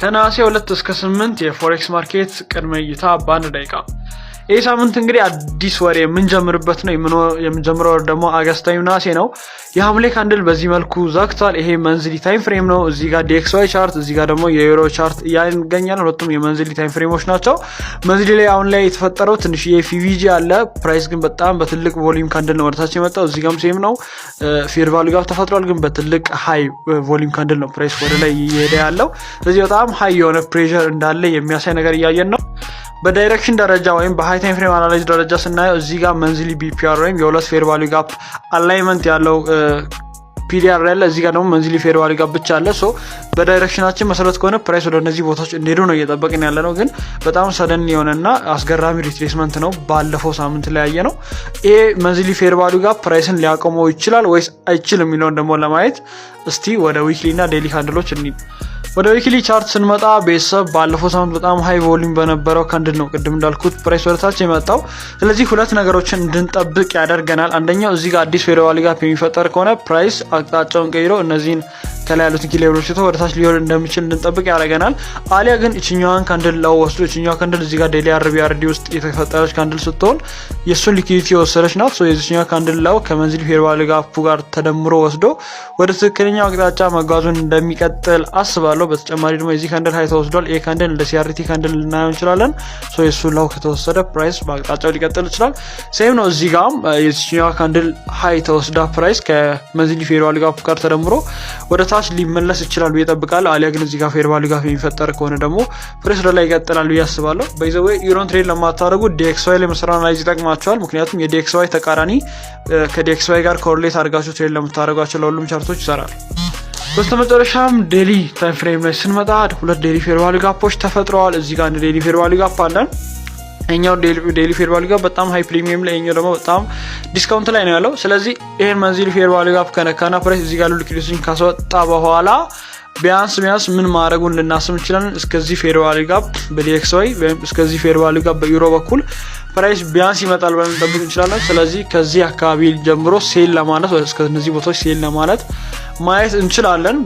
ከነሐሴ 2 እስከ 8 የ forex market ቅድመ እይታ በአንድ ደቂቃ። ይህ ሳምንት እንግዲህ አዲስ ወር የምንጀምርበት ነው። የምንጀምረው ወር ደግሞ August ወይም ነሐሴ ነው። የሐምሌ candle በዚህ መልኩ ዘግቷል። ይሄ monthly time frame ነው። እዚህ ጋር DXY chart፣ እዚህ ጋር ደግሞ የዩሮ chart እያልን እንገኛለን። ሁለቱም የ monthly time frame ኦች ናቸው። Monthly ላይ አሁን ላይ የተፈጠረው ትንሽ የ FVG አለ። Price ግን በጣም በትልቅ volume candle ነው ወደታች የመጣው። እዚህ ጋርም same ነው። Fair value gap ተፈጥሯል፣ ግን በትልቅ high volume candle ነው price ወደ ላይ እየሄደ ያለው። ስለዚህ በጣም high የሆነ pressure እንዳለ የሚያሳይ ነገር እያየን ነው። በ direction ደረጃ ወይም በ high time frame analyze ደረጃ ስናየው እዚህ ጋር monthly BPR ወይም የሁለት fair value gap alignment ያለው PD array አለ። እዚህ ጋር ደግሞ monthly fair value gap ብቻ አለ። So በ direction ኣችን መሰረት ከሆነ price ወደ እነዚህ ቦታዎች እንዲሄዱ ነው እየጠበቅን ያለ ነው። ግን በጣም sudden የሆነና አስገራሚ retracement ነው ባለፈው ሳምንት ላይ ያየነው። ይሄ monthly fair value gap price ን ሊያቆመው ይችላል ወይስ አይችልም የሚለውን ደግሞ ለማየት እስቲ ወደ weekly እና daily candle ኦች እንሂድ። ወደ weekly chart ስንመጣ ቤተሰብ፣ ባለፈው ሳምንት በጣም high volume በነበረው candle ነው ቅድም እንዳልኩት price ወደታች የመጣው። ስለዚህ ሁለት ነገሮችን እንድንጠብቅ ያደርገናል። አንደኛው እዚህ ጋር አዲስ fair value gap የሚፈጠር ከሆነ price አቅጣጫውን ቀይሮ እነዚህን ከላይ ያሉትን key level ኦች ትቶ ወደታች ሊሆን እንደሚችል እንድንጠብቅ ያደርገናል። አሊያ ግን እችኛዋን candle low ወስዶ፣ እችኛዋ candle እዚህ ጋር daily RBRD ውስጥ የተፈጠረች candle ስትሆን የእሱን liquidity የወሰደች ናት። የዚችኛዋ candle low ከ monthly fair value gap ኡ ጋር ተደምሮ ወስዶ ወደ ትክክለኛው አቅጣጫ መጓዙን እንደሚቀጥል አስባለሁ። በተጨማሪ ደግሞ የዚህ candle high ተወስዷል። ይህ candle እንደ CRT candle ልናየው እንችላለን። የእሱ low ከተወሰደ price በአቅጣጫው ሊቀጥል ይችላል። Same ነው፣ እዚህ ጋም የዚችኛዋ candle high ተወስዳ price ከ monthly fair value gap ጋር ተደምሮ ወደ ታች ሊመለስ ይችላል ብዬ እጠብቃለሁ። አሊያ ግን እዚህ ጋር fair value gap የሚፈጠር ከሆነ ደግሞ price ወደ ላይ ይቀጥላል ብዬ አስባለሁ። By the way፣ ዩሮን trade ለማታደርጉ DXY ላይ መስራት analyze ይጠቅማቸዋል። ምክንያቱም የ DXY ተቃራኒ ከ DXY ጋር correlate አድርጋችሁ trade ለምታደርጓቸው ለሁሉም chart ኦች ይሰራል። በስተመጨረሻም daily time frame ላይ ስንመጣ ሁለት daily fair value gap ኦች ተፈጥረዋል። እዚህ ጋር አንድ daily fair value gap አለን። ይኛው daily fair value gap በጣም high premium ላይ፣ ይኛው ደግሞ በጣም discount ላይ ነው ያለው። ስለዚህ ይሄን monthly fair value gap ከነካና price እዚህ ጋር liquidity ን ካስወጣ በኋላ ቢያንስ ቢያንስ ምን ማድረጉን ልናስብ እንችላለን? እስከዚህ fair value gap በ DXY ወይም እስከዚህ fair value gap በዩሮ በኩል price ቢያንስ ይመጣል ብለን ልንጠብቅ እንችላለን። ስለዚህ ከዚህ አካባቢ ጀምሮ sell ለማለት፣ እስከ እነዚህ ቦታዎች sell ለማለት ማየት እንችላለን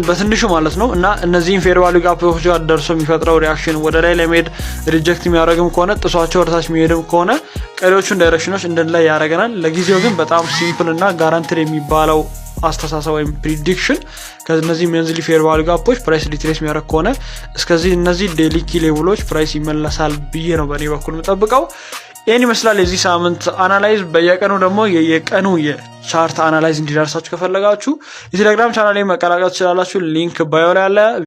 በትንሹ ማለት ነው። እና እነዚህን fair value gap ኦች ጋር ደርሶ የሚፈጥረው reaction ወደ ላይ ለመሄድ reject የሚያደርግም ከሆነ፣ ጥሷቸው ወደታች የሚሄድም ከሆነ ቀሪዎቹን direction ኦች እንድንላይ ያደርገናል። ለጊዜው ግን በጣም simple እና guaranteed የሚባለው አስተሳሰብ ወይም prediction ከእነዚህ monthly fair value gap ኦች price retrace የሚያደርግ ከሆነ እስከዚህ እነዚህ daily key level ኦች price ይመለሳል ብዬ ነው በእኔ በኩል የምጠብቀው። ይህን ይመስላል የዚህ ሳምንት analyze። በየቀኑ ደግሞ የየቀኑ የ chart analyze እንዲደርሳችሁ ከፈለጋችሁ የቴሌግራም ቻናል ላይ መቀላቀል ትችላላችሁ። Link bio ላይ አለ።